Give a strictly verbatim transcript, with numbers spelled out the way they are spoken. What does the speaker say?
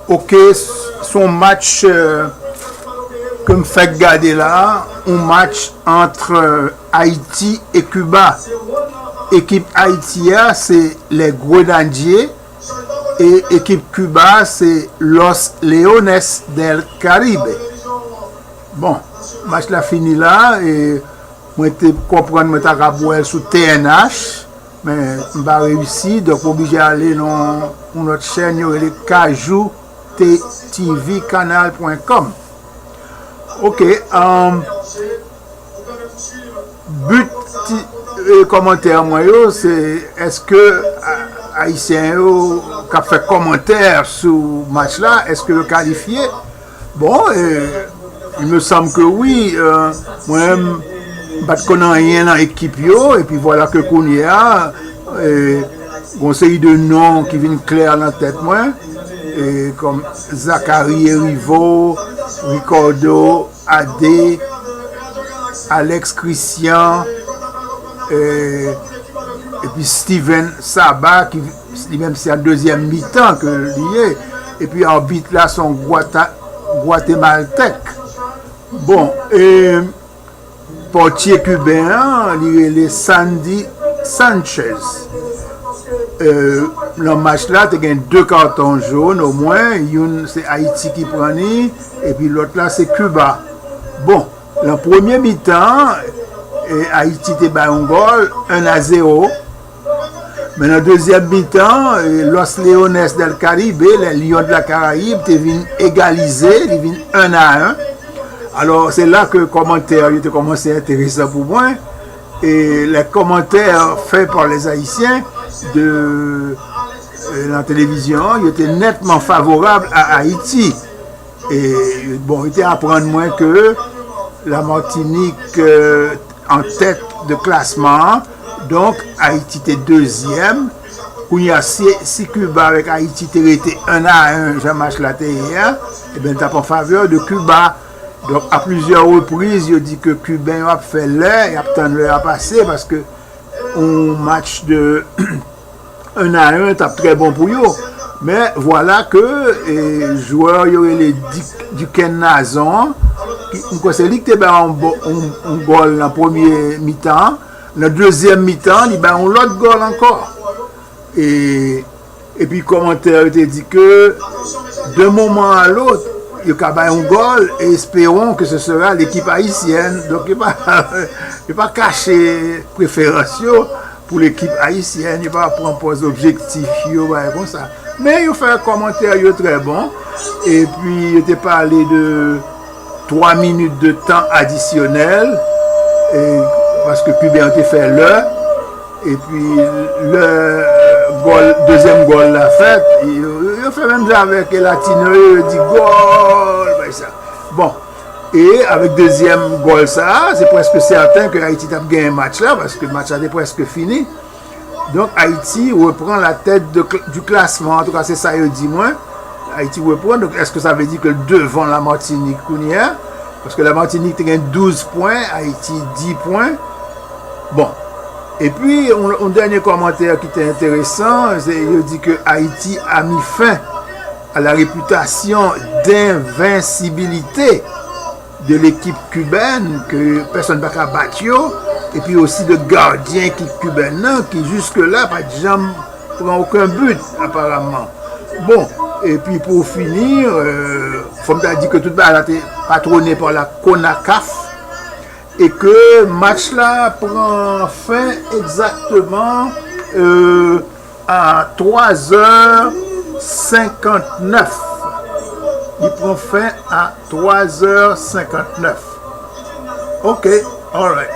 Ok, s- s on match euh, ke m fèk gade la, yon match ant euh, Ayiti e Kiba. Ekip Ayiti a se Les Grenadiers e ekip Kiba se Los Leones del Caribe. Bon, match la fini la e mwen te konprann mwen ta ka wè l sou T N H, men m pa reyisi, donk m oblije ale nan yon lòt chèn yo rele Kajou T V kanal pwen kòm. Ok, um, but ti, e, kòmantè mwen yo se èske a- Ayisyen yo k ap fè kòmantè sou match la, èske yo kalifye? Bon, e, il me semble que oui. Euh, mwen menm, m pa t konn anyen nan ekip yo, epi vwala ke kounye a, e, gon seri de non ki vin klè nan tèt mwen, e, kòm Zachary Erivo, Ricardo Ade, Alex Christian, e, epi Steven Saba, ki li menm se an dezyèm mitan ke li ye, epi abit la se yon Gwata- Gwatemaltèk. Bon, e, pòtye kiben an, li rele Sandy Sanchez. E, nan match la, te gen de katon jòn omwen, youn se Ayiti ki pran li, epi lòt la se Kiba. Bon, nan premye mitan, e, Ayiti te bay yon gòl, un à zéro. Men nan dezyèm mitan, e, Los Leones del Caribe, les Lions de la Caraïbe, te vin egalize, li vin un à un. Alò, se la ke kòmantè yo te kòmanse enteresan pou mwen. E les commentaires faits par les Haïtiens de, e, nan televizyon an, yo te nètman favorab a Ayiti. E, bon, yo te aprann mwen ke la Martinique euh, en tête de classement. Donk, Ayiti te dezyèm. Kounye a, si, si Kiba avèk Ayiti te rete un à un, jan match la te ye a, ebyen, l t ap an favè de Kiba. Donk, a plizyè repriz, yo di ke Kiben yo ap fè lè, y ap tann lè a pase, paske yon match de un à un t ap trè bon pou yo. Men vwala ke e, jwè yo rele Dik- Duken Nazon an, ki- m kwè se li ki te bay yon, bo- yon, yon gòl nan premye mitan an. Nan dezyèm mitan, li bay yon lòt gòl ankò. E, epi kòmantè yo te di ke d'un moment à l'autre, yo ka bay yon gòl, et espérons que ce sera l'équipe haïtienne. Donk, yo pa, yo pa kache preferans yo pou lekip ayisyèn, yo pa pran pòz objektif yo, bagay konsa. Men yo fè kòmantè yo trè bon, epi yo te pale de twa minit de tan adisyonèl, e, paske Kiben yo te fè lè, epi lè gòl, dezyèm gòl la fèt, yo, yo fè menm jan avèk Latino yo, yo di gòl, bagay sa. Bon, e avèk dezyèm gòl sa a, se prèske sèten ke Ayiti t ap genyen match la, paske match la te prèske fini. Donk, Ayiti repran la tèt de kl- du klasman, antouka, se sa yo di mwen. Ayiti repran, donk, èske sa vle di ke l devan la Matinik kounye a? Paske la Matinik te gen douz pwen, Ayiti dis pwen. Bon. Epi, yon, yon dènye kòmantè ki te enteresan, se yo di ke Ayiti a mis fin à la réputation d'invincibilité de l'équipe cubaine, ke pèsonn pa ka bat yo, epi osi de gadyen ekip kibèn nan, ki jiske la pa t janm pran okenn but, aparaman. Bon, epi pou fini, euh, fò m ta di ke tout bagay la te patwone pa la CONACAF, e ke match la pran fen egzakteman, euh, a twa zè senkant nèf. Li pran fen a twa zè senkant nèf. Ok, alright.